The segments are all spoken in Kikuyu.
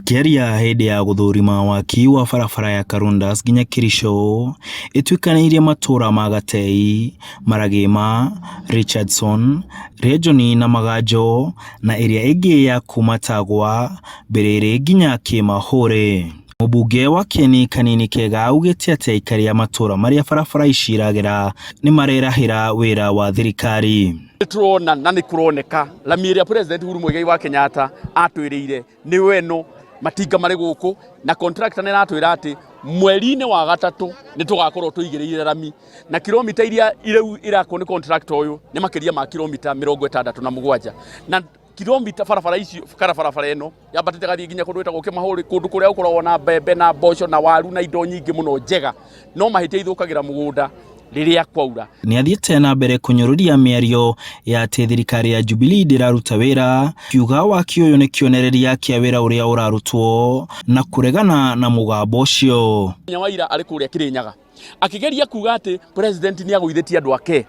Akĩaria hĩndĩ ya gũthũrima waki wa barabara ya Karundas nginya Kericho ĩtuĩkanĩirie matũra ma Gatei, Maragima, Richardson, Rĩenjoni na Maganjo na ĩrĩa ĩngĩ ya kuma Tagwa, Mbĩrĩrĩ nginya Kĩmahũrĩ. Mũmbunge wa Kieni Kanini Kega augĩte atĩ aikari a matũra marĩa barabara ici iragera nĩ marerahĩra wĩra wa thirikari. Nĩ tũrona na nĩ kũroneka rami ĩrĩa President Uhuru Muigai wa Kenyatta atwĩrĩire nĩyo ĩno, matinga marĩ gũkũ na contractor nĩ aratwĩra atĩ mweri-inĩ wa gatatũ nĩ tũgakorwo tũigĩrĩire rami na kilomita iria rĩu irakwo nĩ contractor ũyũ nĩ makĩria ma kilomita 67 na kilomita barabara icio kana barabara ĩno yambatĩte gathiĩ nginya kũndũ gwĩtagwo Kĩmahũrĩ kũndũ kũrĩa gũkoragwo na mbembe na mboco na waru na indo nyingĩ mũno njega no mahĩtia ithũkagĩra mũgũnda rĩrĩa kwaura. Nĩ athiĩte na mbere kũnyũrũria mĩario ya atĩ thirikari ya Jubilee ndĩraruta wĩra, akiuga waki ũyũ nĩ kĩonereria kĩa wĩra ũrĩa ũrarutwo na kũregana na mũgambo ũcio. Nyawaira arĩ kũrĩa Kĩrĩnyaga akĩgeria kuga atĩ president nĩ agũithĩtie andũ ake.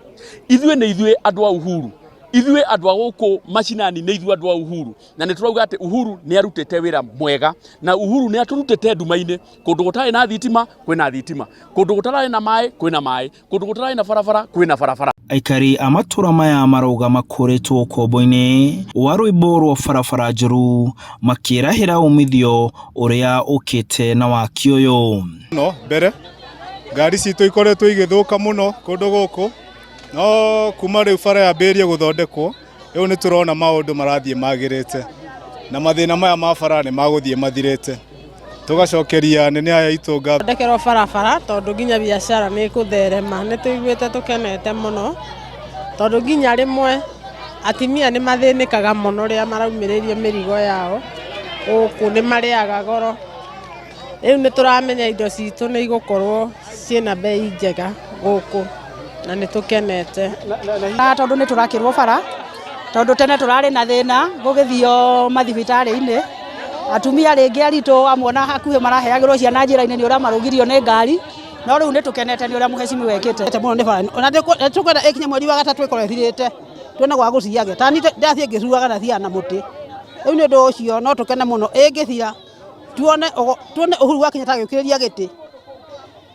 Ithuĩ nĩ ithuĩ andũ a Uhuru, ithuĩ andũ a gũkũ macinani nĩ ithuĩ andũ a Uhuru, na nĩ tũrauga atĩ Uhuru nĩ arutĩte wĩra mwega, na Uhuru nĩ atũrutĩte nduma-inĩ. Kũndũ gũtarĩ na thitima kwĩna thitima, kũndũ gũtararĩ na maĩ kwĩna maĩ, kũndũ gũtararĩ na barabara kwĩna barabara. Aikari a matũra maya marauga makũrĩtwo ũkombo-inĩ wa rwĩmbo rwa barabara njũru makĩrahĩra umithio ũrĩa ũkĩte na waki ũyũ. No mbere ngari citũ ikoretwo igĩthũka mũno kũndũ gũkũ no kuma rĩu bara yambĩrĩrie gũthondekwo rĩu nĩ tũrona maũndũ marathiĩ magĩrĩte na mathĩna maya ma bara nĩ magũthiĩ mathirĩte tũgacokeria anene aya aitũ ngatho. Thondekerwo barabara tondũ nginya biacara nĩ ĩkũtherema. Nĩ tũiguĩte tũkenete mũno tondũ nginya rĩmwe atumia nĩ mathĩnĩkaga mũno rĩrĩa maraumĩrĩrio mĩrigo yao gũkũ, nĩ marĩaga goro. Rĩu nĩ tũramenya indo citũ nĩ igũkorwo ciĩna bei njega gũkũ na nĩ tũkenete. Tondũ nĩ tũrakĩrwo bara, tondũ tene tũrarĩ na thĩna gũgĩthio mathibitarĩ-inĩ, atumia rĩngĩ aritũ amwe ona hakuhĩ maraheagĩrwo ciana njĩra-inĩ nĩ ũrĩa marũgirio nĩ ngari, no rĩu nĩ tũkenete nĩ ũrĩa mũhecimiwa ekĩte. Mũno nĩ bara ona tũkwenda ĩkinye mweri wa gatatũ ĩkorwo ĩthirĩte tuone gwa gũciage. Ta niĩ ndathiĩ ngĩcuaga na thiaga na mũtĩ, rĩu nĩ ũndũ ũcio no tũkene mũno ĩngĩthira. Tuone tuone Uhuru wa Kenyatta agĩũkĩrĩria gĩtĩ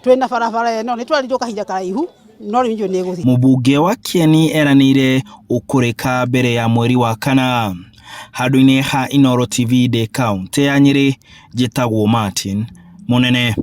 twĩna barabara ĩno nĩ twerirwo kahinda karaihu no rĩu njũĩ nĩ ĩgũthira. Mũmbunge wa Kieni eranĩire ũkũrĩka mbere ya mweri wa kana. Handũ-inĩ ha Inooro TV ndĩ kaũntĩ ya Nyĩrĩ, njĩtagwo Martin Mũnene.